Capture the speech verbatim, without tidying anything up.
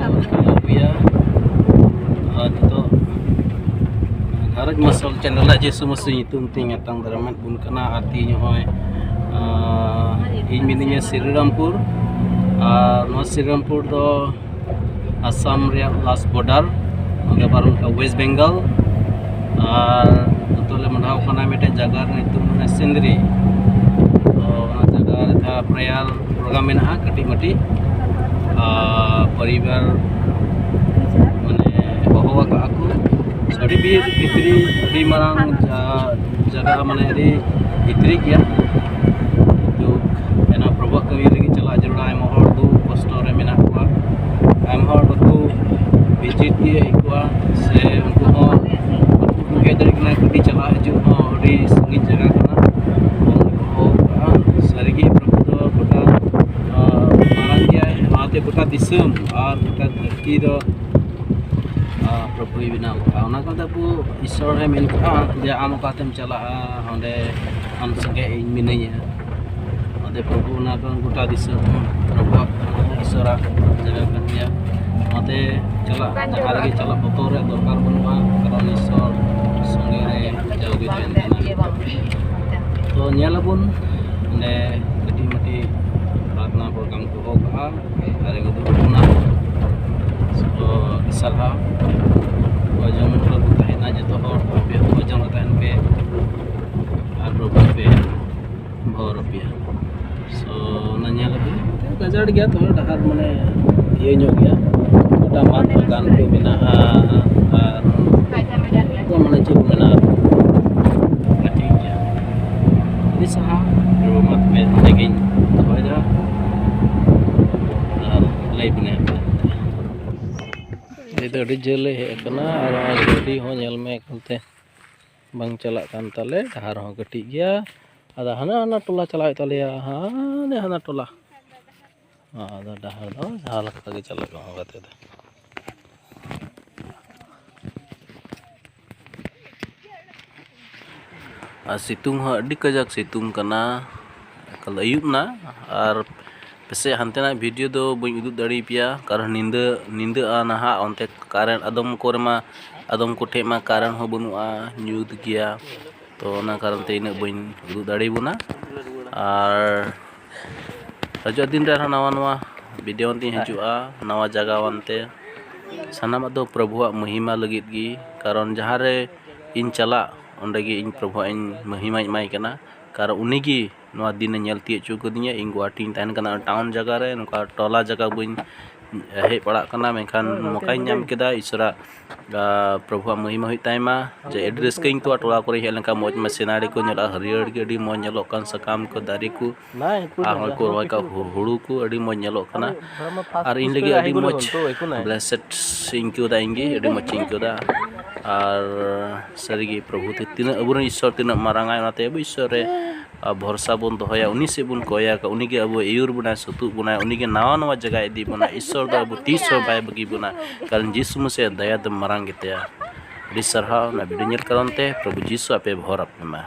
ᱟᱹᱜᱩᱭᱟ᱾ ᱟᱨ ᱱᱤᱛᱚᱜ ᱜᱷᱟᱨᱚᱸᱡᱽ ᱢᱟᱨᱥᱟᱞ ᱪᱮᱱᱮᱞ ᱨᱮ ᱡᱤᱥᱩ ᱢᱟᱹᱥᱤ ᱧᱩᱛᱩᱢ ᱛᱮ ᱧᱟᱛᱟᱝ ᱫᱟᱨᱟᱢᱮᱫ ᱵᱚᱱ ᱠᱟᱱᱟ᱾ ᱟᱨ ᱛᱮᱦᱮᱧ ᱱᱚᱜᱼᱚᱭ, ᱟᱸ, ᱤᱧ ᱢᱤᱱᱟᱹᱧᱟ ᱥᱨᱤᱨᱟᱢᱯᱩᱨ᱾ ᱟᱨ ᱱᱚᱣᱟ ᱥᱨᱤᱨᱟᱢᱯᱩᱨ ᱫᱚ ᱟᱥᱟᱢ ᱨᱮᱭᱟᱜ ᱞᱟᱥᱴ ᱵᱚᱰᱟᱨ, ᱚᱸᱰᱮ ᱯᱟᱨᱚᱢ ᱠᱟᱜᱼᱟ ᱳᱭᱮᱥᱴ ᱵᱮᱝᱜᱚᱞ᱾ ᱟᱨ ᱱᱤᱛᱚᱜ ᱞᱮ ᱢᱚᱦᱰᱟᱣ ᱠᱟᱱᱟ ᱢᱤᱫᱴᱮᱱ ᱡᱟᱭᱜᱟ ᱨᱮ, ᱧᱩᱛᱩᱢ ᱠᱟᱱᱟ ᱥᱤᱱᱫᱽᱨᱤ᱾ ᱛᱚ ᱚᱱᱟ ᱡᱟᱭᱜᱟ ᱨᱮ ᱡᱟᱦᱟᱸ ᱯᱨᱮᱭᱟᱨ ᱯᱨᱳᱜᱨᱟᱢ ᱢᱮᱱᱟᱜᱼᱟ ᱠᱟᱹᱴᱤᱡ ᱢᱟᱹᱴᱤᱡ, ᱟᱨ ᱯᱚᱨᱤᱵᱟᱨ ᱢᱟᱱᱮ ᱦᱚᱦᱚ ᱟᱠᱟᱫᱼᱟ ᱠᱚ᱾ ᱟᱹᱰᱤ ᱵᱤᱨ ᱵᱷᱤᱛᱨᱤ, ᱟᱹᱰᱤ ᱢᱟᱨᱟᱝ ᱡᱟ-, ᱡᱟᱭᱜᱟ, ᱢᱟᱱᱮ ᱟᱹᱰᱤ ᱵᱷᱤᱛᱨᱤ ᱜᱮᱭᱟ᱾ ᱠᱤᱱᱛᱩ ᱚᱱᱟ ᱯᱨᱚᱵᱷᱩᱣᱟᱜ ᱠᱟᱹᱢᱤ ᱨᱮᱜᱮ ᱪᱟᱞᱟᱜ ᱡᱟᱹᱨᱩᱲᱟ᱾ ᱟᱭᱢᱟ ᱦᱚᱲ ᱫᱩᱠ ᱠᱚᱥᱴᱚ ᱨᱮ ᱢᱮᱱᱟᱜ ᱠᱚᱣᱟ, ᱟᱭᱢᱟ ᱦᱚᱲ ᱵᱟᱠᱚ ᱵᱷᱤᱡᱤᱴ ᱜᱮ ᱟᱹᱭᱠᱟᱹᱣᱟ, ᱥᱮ ᱩᱱᱠᱩ ᱦᱚᱸ ᱵᱟᱠᱚ ᱵᱩᱡᱷᱟᱹᱣ ᱫᱟᱲᱮᱭᱟᱜ ᱠᱟᱱᱟ᱾ ᱠᱟᱹᱴᱤᱡ ᱪᱟᱞᱟᱜ ᱦᱤᱡᱩᱜ ᱦᱚᱸ ᱟᱹᱰᱤ ᱥᱟᱺᱜᱤᱧ ᱡᱟᱭᱜᱟ ᱠᱟᱱᱟ᱾ ᱚᱱᱟ ᱠᱚ ᱦᱚᱦᱚ ᱠᱟᱜᱼᱟ᱾ ᱥᱟᱹᱨᱤᱜᱮ ᱯᱨᱚᱵᱷᱩ ᱫᱚ ᱜᱚᱴᱟ, ᱟᱸ, ᱢᱟᱨᱟᱝ ᱜᱮᱭᱟᱭ᱾ ᱚᱱᱟᱛᱮ ᱜᱚᱴᱟ ᱫᱤᱥᱚᱢ ᱟᱨ ᱜᱚᱴᱟ ᱫᱷᱟᱹᱨᱛᱤ ᱫᱚ, ᱟᱸ, ᱯᱨᱚᱵᱷᱩᱭ ᱵᱮᱱᱟᱣ ᱠᱟᱜᱼᱟ᱾ ᱚᱱᱟ ᱠᱟᱛᱮ ᱟᱵᱚ ᱤᱥᱥᱚᱨ ᱮ ᱢᱮᱱ ᱠᱟᱜᱼᱟ ᱡᱮ ᱟᱢ ᱚᱠᱟᱛᱮᱢ ᱪᱟᱞᱟᱜᱼᱟ, ᱚᱸᱰᱮ ᱟᱢ ᱥᱚᱸᱜᱮ ᱤᱧ ᱢᱤᱱᱟᱹᱧᱟ᱾ ᱚᱱᱟᱛᱮ ᱯᱨᱚᱵᱷᱩ ᱚᱱᱟ ᱠᱚ ᱜᱚᱴᱟ ᱫᱤᱥᱚᱢ ᱯᱨᱚᱵᱷᱩᱣᱟᱜ ᱤᱥᱥᱚᱨᱟᱜ ᱡᱟᱭᱜᱟ ᱠᱟᱱ ᱜᱮᱭᱟ᱾ ᱚᱱᱟᱛᱮ ᱪᱟᱞᱟᱜ, ᱡᱟᱦᱟᱸ ᱨᱮᱜᱮ ᱪᱟᱞᱟᱜ ᱵᱚᱛᱚᱨ ᱨᱮᱭᱟᱜ ᱫᱚᱨᱠᱟᱨ ᱵᱟᱹᱱᱩᱜᱼᱟ, ᱠᱟᱨᱚᱱ ᱤᱥᱥᱚᱨ ᱥᱚᱸᱜᱮ ᱨᱮ ᱡᱟᱣᱜᱮ ᱛᱟᱦᱮᱱ ᱠᱟᱱᱟ᱾ ᱛᱚ ᱧᱮᱞ ᱟᱵᱚᱱ ᱚᱸᱰᱮ ᱠᱟᱹᱴᱤᱡ ᱢᱟᱹᱴᱤᱡ ᱯᱨᱟᱨᱛᱷᱱᱟ ᱯᱨᱳᱜᱨᱟᱢ ᱠᱚ ᱫᱚᱦᱚ ᱠᱟᱜᱼᱟ, ᱟᱨ ᱩᱫᱩᱜ ᱵᱚᱱᱟ ᱛᱚ ᱥᱟᱨᱦᱟᱣ᱾ ᱚᱠᱚᱭ ᱡᱚᱢ ᱦᱚᱲ ᱠᱚ ᱛᱟᱦᱮᱱᱟ, ᱡᱚᱛᱚ ᱦᱚᱲ ᱟᱯᱮ ᱚᱠᱚᱭ ᱡᱚᱢ ᱨᱮ ᱛᱟᱦᱮᱱ ᱯᱮ ᱟᱨ ᱯᱨᱚᱵᱷᱩ ᱯᱮ ᱵᱷᱚᱨ ᱟᱯᱮᱭᱟ᱾ So, ᱚᱱᱟ ᱧᱮᱞ ᱟᱯᱮ ᱜᱟᱡᱟᱲ ᱜᱮᱭᱟ, ᱛᱷᱚᱲᱟ ᱰᱟᱦᱟᱨ ᱢᱟᱱᱮ ᱤᱭᱟᱹ ᱧᱚᱜ ᱜᱮᱭᱟ, ᱜᱚᱴᱟ ᱢᱟᱫ ᱵᱟᱜᱟᱱ ᱠᱚ ᱢᱮᱱᱟᱜᱼᱟ᱾ ᱟᱨ ᱠᱚ ᱢᱟᱱᱮ ᱪᱮᱫ ᱠᱚ ᱢᱮᱱᱟ, ᱟᱨ ᱠᱟᱹᱴᱤᱡ ᱜᱮᱭᱟ, ᱟᱹᱰᱤ ᱥᱟᱦᱟ᱾ ᱢᱟ ᱛᱚᱵᱮ ᱱᱚᱸᱰᱮ ᱜᱤᱧ ᱫᱚᱦᱚᱭᱮᱫᱟ ᱟᱨ ᱞᱟᱹᱭ ᱵᱤᱱᱟᱹᱧ ᱦᱟᱸᱜ᱾ ᱱᱤᱛ ᱫᱚ ᱟᱹᱰᱤ ᱡᱷᱟᱹᱞ ᱞᱮ ᱦᱮᱡ ᱟᱠᱟᱱᱟ ᱟᱨ ᱱᱚᱜᱼᱚᱭ ᱜᱟᱹᱰᱤ ᱦᱚᱸ ᱧᱮᱞ ᱢᱮ ᱮᱠᱟᱞᱛᱮ ᱵᱟᱝ ᱪᱟᱞᱟᱜ ᱠᱟᱱ ᱛᱟᱞᱮ, ᱰᱟᱦᱟᱨ ᱦᱚᱸ ᱠᱟᱹᱴᱤᱡ ᱜᱮᱭᱟ᱾ ᱟᱫᱚ ᱦᱟᱱᱟ ᱦᱟᱱᱟ ᱴᱚᱞᱟ ᱪᱟᱞᱟᱣ ᱦᱩᱭᱩᱜ ᱛᱟᱞᱮᱭᱟ, ᱦᱟᱱᱮ ᱦᱟᱱᱟ ᱴᱚᱞᱟ᱾ ᱟᱫᱚ ᱰᱟᱦᱟᱨ ᱫᱚ ᱡᱟᱦᱟᱸ ᱞᱮᱠᱟ ᱜᱮ ᱪᱟᱞᱟᱜ ᱠᱟᱱᱟ ᱠᱟᱛᱮ ᱫᱚ᱾ ᱟᱨ ᱥᱤᱛᱩᱝ ᱦᱚᱸ ᱟᱹᱰᱤ ᱠᱟᱡᱟᱠ ᱥᱤᱛᱩᱝ ᱠᱟᱱᱟ, ᱮᱠᱟᱞ ᱟᱹᱭᱩᱵ ᱮᱱᱟ ᱟᱨ ᱯᱟᱥᱮᱡ ᱦᱟᱱᱛᱮᱱᱟᱜ ᱵᱷᱤᱰᱤᱭᱳ ᱫᱚ ᱵᱟᱹᱧ ᱩᱫᱩᱜ ᱫᱟᱲᱮᱭᱟᱯᱮᱭᱟ, ᱠᱟᱨᱚᱱ ᱧᱤᱫᱟᱹ, ᱧᱤᱫᱟᱹᱜᱼᱟ ᱱᱟᱦᱟᱜ, ᱚᱱᱛᱮ ᱠᱟᱨᱮᱱᱴ ᱟᱫᱚᱢ ᱠᱚᱨᱮ ᱢᱟ, ᱟᱫᱚᱢ ᱠᱚᱴᱷᱮᱡ ᱢᱟ ᱠᱟᱨᱮᱱᱴ ᱦᱚᱸ ᱵᱟᱹᱱᱩᱜᱼᱟ, ᱧᱩᱛ ᱜᱮᱭᱟ᱾ ᱛᱚ ᱚᱱᱟ ᱠᱟᱨᱚᱱ ᱛᱮ ᱤᱱᱟᱹᱜ ᱵᱟᱹᱧ ᱩᱫᱩᱜ ᱫᱟᱲᱮᱭᱟᱵᱚᱱᱟ᱾ ᱟᱨ ᱦᱤᱡᱩᱜ ᱫᱤᱱ ᱨᱮ ᱟᱨᱦᱚᱸ ᱱᱟᱣᱟ ᱱᱟᱣᱟ ᱵᱷᱤᱰᱤᱭᱳ ᱟᱱᱛᱤᱧ ᱦᱤᱡᱩᱜᱼᱟ, ᱱᱟᱣᱟ ᱡᱟᱭᱜᱟ ᱟᱱᱛᱮ᱾ ᱥᱟᱱᱟᱢᱟᱜ ᱫᱚ ᱯᱨᱚᱵᱷᱩᱣᱟᱜ ᱢᱚᱦᱤᱢᱟ ᱞᱟᱹᱜᱤᱫ ᱜᱮ, ᱠᱟᱨᱚᱱ ᱡᱟᱦᱟᱸ ᱨᱮ ᱤᱧ ᱪᱟᱞᱟᱜ, ᱚᱸᱰᱮ ᱜᱮ ᱤᱧ ᱯᱨᱚᱵᱷᱩᱣᱟᱜ ᱤᱧ ᱢᱚᱦᱤᱢᱟᱧ ᱮᱢᱟᱭ ᱠᱟᱱᱟ, ᱠᱟᱨᱚᱱ ᱩᱱᱤ ᱜᱮ ᱱᱚᱣᱟ ᱫᱤᱱᱮ ᱧᱮᱞ ᱛᱤᱭᱳᱜ ᱦᱚᱪᱚ ᱠᱟᱹᱫᱤᱧᱟ᱾ ᱤᱧ ᱜᱩᱣᱟᱦᱟᱴᱤᱧ ᱛᱟᱦᱮᱱ ᱠᱟᱱᱟ ᱴᱟᱣᱩᱱ ᱡᱟᱭᱜᱟ ᱨᱮ, ᱱᱚᱝᱠᱟ ᱴᱚᱞᱟ ᱡᱟᱭᱜᱟ ᱵᱟᱹᱧ ᱦᱮᱡ ᱵᱟᱲᱟᱜ ᱠᱟᱱᱟ, ᱢᱮᱱᱠᱷᱟᱱ ᱢᱚᱠᱟᱧ ᱧᱟᱢ ᱠᱮᱫᱟ᱾ ᱤᱥᱚᱨᱟᱜ, ᱟ, ᱯᱨᱚᱵᱷᱩᱣᱟᱜ ᱢᱚᱦᱤᱢᱟ ᱦᱩᱭᱩᱜ ᱛᱟᱭᱢᱟ, ᱡᱮ ᱟᱹᱰᱤ ᱨᱟᱹᱥᱠᱟᱹᱧ ᱟᱹᱭᱠᱟᱹᱣᱟ ᱴᱚᱞᱟ ᱠᱚᱨᱮ ᱦᱮᱡ ᱞᱮᱱᱠᱷᱟᱱ ᱢᱚᱡᱽ ᱢᱚᱡᱽ ᱥᱤᱱᱟᱨᱤ ᱠᱚ ᱧᱮᱞᱚᱜᱼᱟ, ᱦᱟᱹᱨᱭᱟᱹᱲ ᱜᱮ ᱟᱹᱰᱤ ᱢᱚᱡᱽ ᱧᱮᱞᱚᱜ ᱠᱟᱱ, ᱥᱟᱠᱟᱢ ᱠᱚ, ᱫᱟᱨᱮ ᱠᱚ, ᱟᱨ ᱦᱚᱸᱜᱼᱚᱭ ᱠᱚ ᱨᱚᱦᱚᱭ ᱠᱟᱜ ᱦᱩ-, ᱦᱩᱲᱩ ᱠᱚ ᱟᱹᱰᱤ ᱢᱚᱡᱽ ᱧᱮᱞᱚᱜ ᱠᱟᱱᱟ᱾ ᱟᱨ ᱤᱧ ᱞᱟᱹᱜᱤᱫ ᱟᱹᱰᱤ ᱢᱚᱡᱽ ᱵᱞᱮᱥᱮᱰ ᱤᱧ ᱟᱹᱭᱠᱟᱹᱣ ᱮᱫᱟ, ᱤᱧ ᱜᱮ ᱟᱹᱰᱤ ᱢᱚᱡᱽ ᱤᱧ ᱟᱹᱭᱠᱟᱹᱣ ᱮᱫᱟ᱾ ᱟᱨ ᱥᱟᱹᱨᱤᱜᱮ ᱯᱨᱚᱵᱷᱩ ᱛᱮ ᱛᱤᱱᱟᱹᱜ ᱟᱵᱚᱨᱮᱱ ᱤᱥᱥᱚᱨ ᱛᱤᱱᱟᱹᱜ ᱢᱟᱨᱟᱝ ᱟᱭ, ᱚᱱᱟᱛᱮ ᱟᱵᱚ ᱤᱥᱥᱚᱨ ᱨᱮ, ᱟ, ᱵᱷᱚᱨᱥᱟ ᱵᱚᱱ ᱫᱚᱦᱚᱭᱟ, ᱩᱱᱤ ᱥᱮᱫ ᱵᱚᱱ ᱠᱚᱭᱟ, ᱩᱱᱤ ᱜᱮ ᱟᱵᱚ ᱟᱹᱭᱩᱨ ᱵᱚᱱᱟᱭ, ᱥᱩᱛᱩᱜ ᱵᱚᱱᱟᱭ, ᱩᱱᱤ ᱜᱮ ᱱᱟᱣᱟ ᱱᱟᱣᱟ ᱡᱟᱭᱜᱟᱭ ᱤᱫᱤ ᱵᱚᱱᱟ᱾ ᱤᱥᱥᱚᱨ ᱫᱚ ᱟᱵᱚ ᱛᱤᱥ ᱦᱚᱸ ᱵᱟᱭ ᱵᱟᱹᱜᱤ ᱵᱚᱱᱟ, ᱠᱟᱨᱚᱱ ᱡᱤᱥᱩ ᱢᱟᱥᱤᱭᱟᱜ ᱫᱟᱭᱟ ᱫᱚ ᱢᱟᱨᱟᱝ ᱜᱮᱛᱟᱭᱟ᱾ ᱟᱹᱰᱤ ᱥᱟᱨᱦᱟᱣ ᱚᱱᱟ ᱵᱷᱤᱰᱤᱭᱳ ᱧᱮᱞ ᱠᱟᱨᱚᱱ ᱛᱮ᱾ ᱯᱨᱚᱵᱷᱩ ᱡᱤᱥᱩ ᱟᱯᱮ ᱵᱷᱚᱨ ᱟᱯᱮ ᱢᱟ᱾